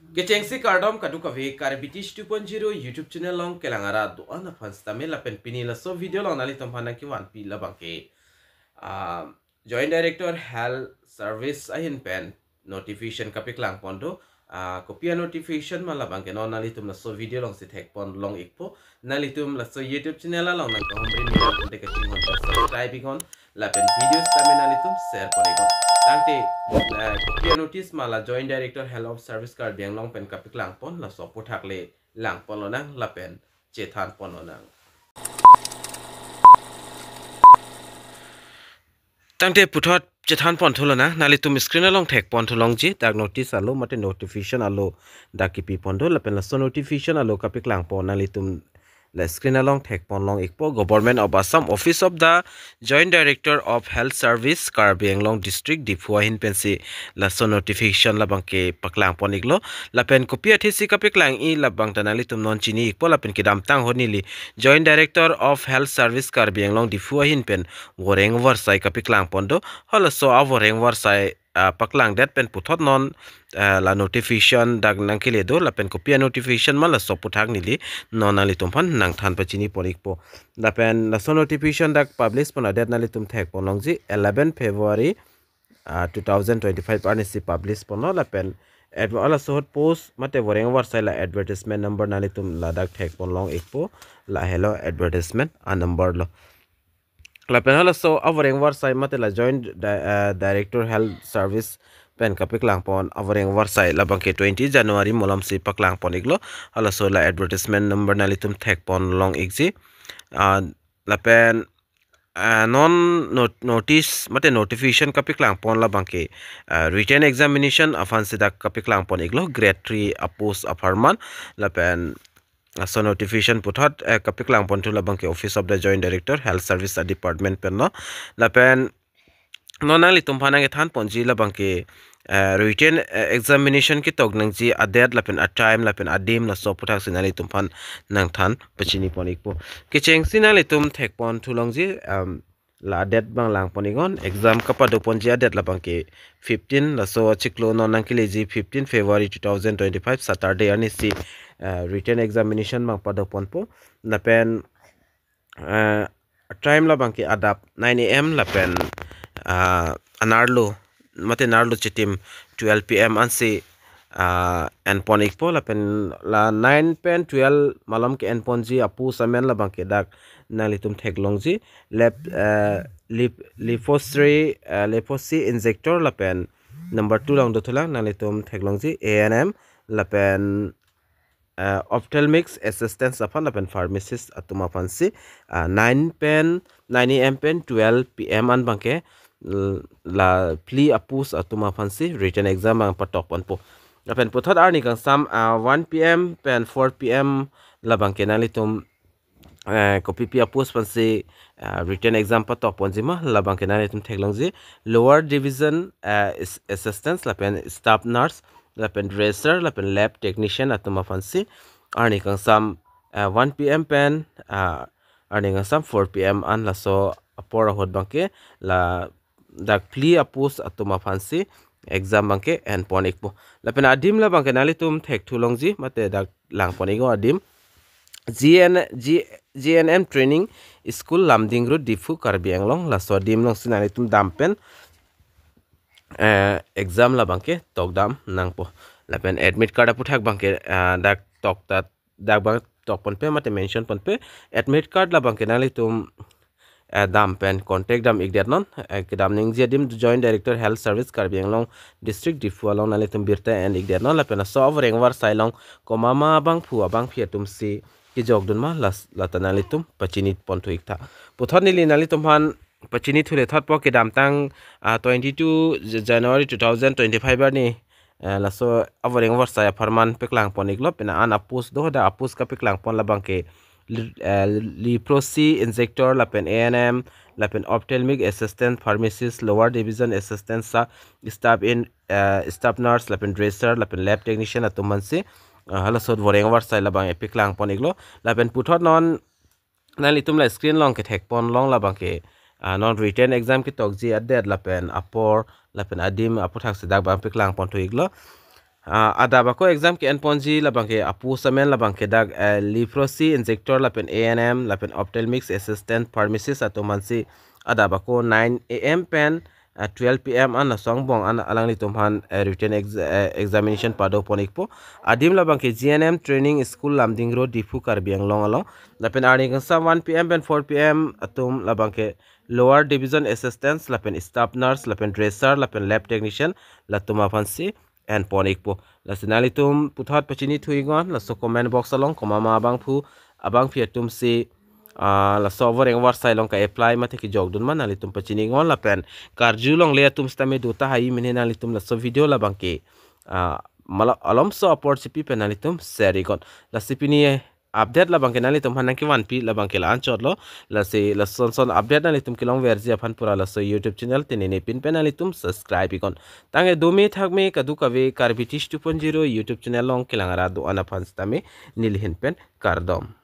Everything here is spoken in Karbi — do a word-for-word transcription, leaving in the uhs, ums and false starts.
Kechengsi kardom kadokave Karbi Teach two point zero YouTube channel along kelang arat do-an aphan sitame lapen pini laso video along nanglitum aphan nangkevanpi labangke, ah, Joint Director Health Service ahin pen notification kapeklang pon do. Ah, kopi a-notification ma labangke non nanglitum laso video alongsi thekpon long ikpo. Nanglitum laso YouTube channel along nangkahumri ni nangpute kachinghon ta subscribe iknon lapen videos tame nanglitum share pon iknon. Tangte, eh, kopi a-notice ma la Joint Director Health of Service Karbi Anglong pen kapeklang pon, laso aphuthak le lang pon lonang lapen chethan pon lonang. Tangte puthot chethan pon thu lonang, nanglitum screen along thekpon thu longji, dak notice alo mate notification alo dak kepi pon do, lapen laso notification alo kapeklang pon nanglitum la screen along thekpon long ikpo. Government of Assam, Office of the Joint Director of Health Service, Karbi Anglong District, Diphu ahin pensi laso notification labangke paklang pon iklo. Lapen kopi athesi kapeklang-i labang ta nanglitum non chini ikpo, lapen kedamtang ahut neli Joint Director of Health Service Karbi Anglong Diphu ahin pen voreng varsai kapeklang pon do. Halaso avoreng varsai, ah, paklangdet pen puthot non, ah, la notification dak nangkele do, lapen kopi a-notification ma laso aphuthak neli non nanglitum aphan nangthan pachini pon ikpo. Lapen laso notification dak publish pon a-date nanglitum thekpon longji, eleven February, ah, two thousand twenty-five arnisi publish ponlo, lapen adver-, halaso ahut post mate voreng varsai la advertisement number nanglitum ladak thekpon long ikpo, la helo advertisement a-number lo. Lapen halaso avoreng varsai mate la Joint Di-, eh, Director Health Service pen kapeklang pon avoreng varsai labangke twenty January malomsi paklang pon iklo. Halaso la advertisement number nanglitum thekpon long ikji. Ah, lapen, ah, non not-, notice mate notification kapeklang pon labangke, ah, written examination aphansi dak kapeklang pon iklo, grade three a-post apharman. Lapen laso notification puthot, eh, kapeklang pon thu labangke Office of the Joint Director Health Service a-department pen lo. Lapen non nanglitum aphan nangkethan ponji labangke, eh, written, eh, examination ketok nangji a-date lapen a-time lapen adim, laso aphuthak si nanglitum aphan nangthan pachini pon ikpo. Kechengsi nanglitum thekpon thu longji, um, la a-date abang lang pon iknon, exam kapado ponji a-date labangke fifteen, laso achiklo non nangkeleji fifteen February two thousand twenty-five Saturday arnisi, eh, written examination abang pado ponpo. Lapen, eh, time labangke adap nine A M lapen, ah, anerlo mate nerlo chitim twelve P M ansi, ah, en pon ikpo, lapen la nine pen twelve malom ke-en ponji a-post amen labangke dak nanglitum theklongji, lep-, eh, lip-, leprosy, eh, leprosy injector lapen number two along do thulang, nanglitum theklongji A N M lapen, eh, ophthalmic assistants aphan lapen pharmacist atum aphansi, ah, nine pen, nine A M pen twelve P M an abangke, l-, la phli a-post atum aphansi written exam abang patok ponpo. Lapen puthot arni kangsam, ah, one P M pen four P M labangke nanglitum, eh, kopipi a-post aphansi, ah, written exam patok ponji ma, labangke nanglitum theklongji, lower division, eh, is-, assistants lapen staff nurse lapen dresser lapen lab technician atum aphansi arni kangsam, eh, one P M pen, ah, arni kangsam four P M an, laso apor ahut abangke ladak phli a-post atum aphansi exam abangke en pon ikpo. Lapen adim labangke nanglitum thek thulongji mate dak lang pon iknon adim. G N, G-, G N M Training School, Lumding Road, Diphu, Karbi Anglong, laso adim alongsi nanglitum dam pen, eh, exam labangke tokdam nangpo. Lapen admit card aphuthak abangke, eh, dak tok ta, dak abang tok ponpe mate mention ponpe. Admit card labangke nanglitum, eh, dam pen contact dam ikdetnon. Eh, kedam nangji adim Joint Director Health Service Karbi Anglong District Diphu along nanglitum birta en ikdetnon. Lapen laso avoreng varsai along komat ma abangphu abangphi atumsi kejokdun ma, las-, lata nanglitum pachini pon thu iktha. Puthot neli nanglitum aphan pachini thule thotpo, kedamtang, ah, twenty-two J-, January two thousand twenty-five arni, eh, laso avoreng varsai apharman paklang pon iklo, pina an a-post do, dak a-post kapaklang pon labangke le-, eh, leprosy injector lapen A N M lapen ophthalmic assistant, pharmacist, lower division assistant, sa-, staff in, eh, staff nurse lapen dresser lapen lab technician atum aphansi, ah, halaso avoreng varsai labang paklang pon iklo. Lapen puthot non nanglitum la screen along kethek pon long labangke, ah, non written exam ketokji a-date lapen apor lapen adim aphuthak si dak abang paklang pon thu iklo. Ah, adap ako exam ke-enponji labangke apost amen labangke dak, eh, leprosy injector lapen A N M lapen ophthalmics assistant pharmacist atum aphansi adap ako nine A M pen, ah, twelve P M an laso angbong an alanglitum aphan, eh, written ex-, eh, examination padopon-ikpo. Adim labangke G N M training school Lumding Road, Diphu, Karbi Anglong along. Lapen arni kangsam one P M pen four P M atum labangke lower division assistants lapen staff nurse lapen dresser lapen lab technician latum aphansi enpon-ikpo. Lasi nanglitum puthot pachini thu-iknon, laso comment box along komat ma abangphu abangpi atumsi, ah, laso voreng vorsai along ka-apply mate kejokdun ma nanglitum pachini-iknon lapen karjulongle atum sitame do tahai mene nanglitum laso video labangke, ah, mala alomso apor chipi pen nanglitum share-iknon. Lasi pini update labangke nanglitum aphan nangkevanpi labangke la-anchotlo. Lasi lason son update nanglitum kelongverji aphan pura laso YouTube channel tinini pin pen nanglitum subscribe-iknon. Tangke dome thakme kadokave Karbi Tish two point zero YouTube channel along kelang arat do-an aphan sitame nelihin pen kardom.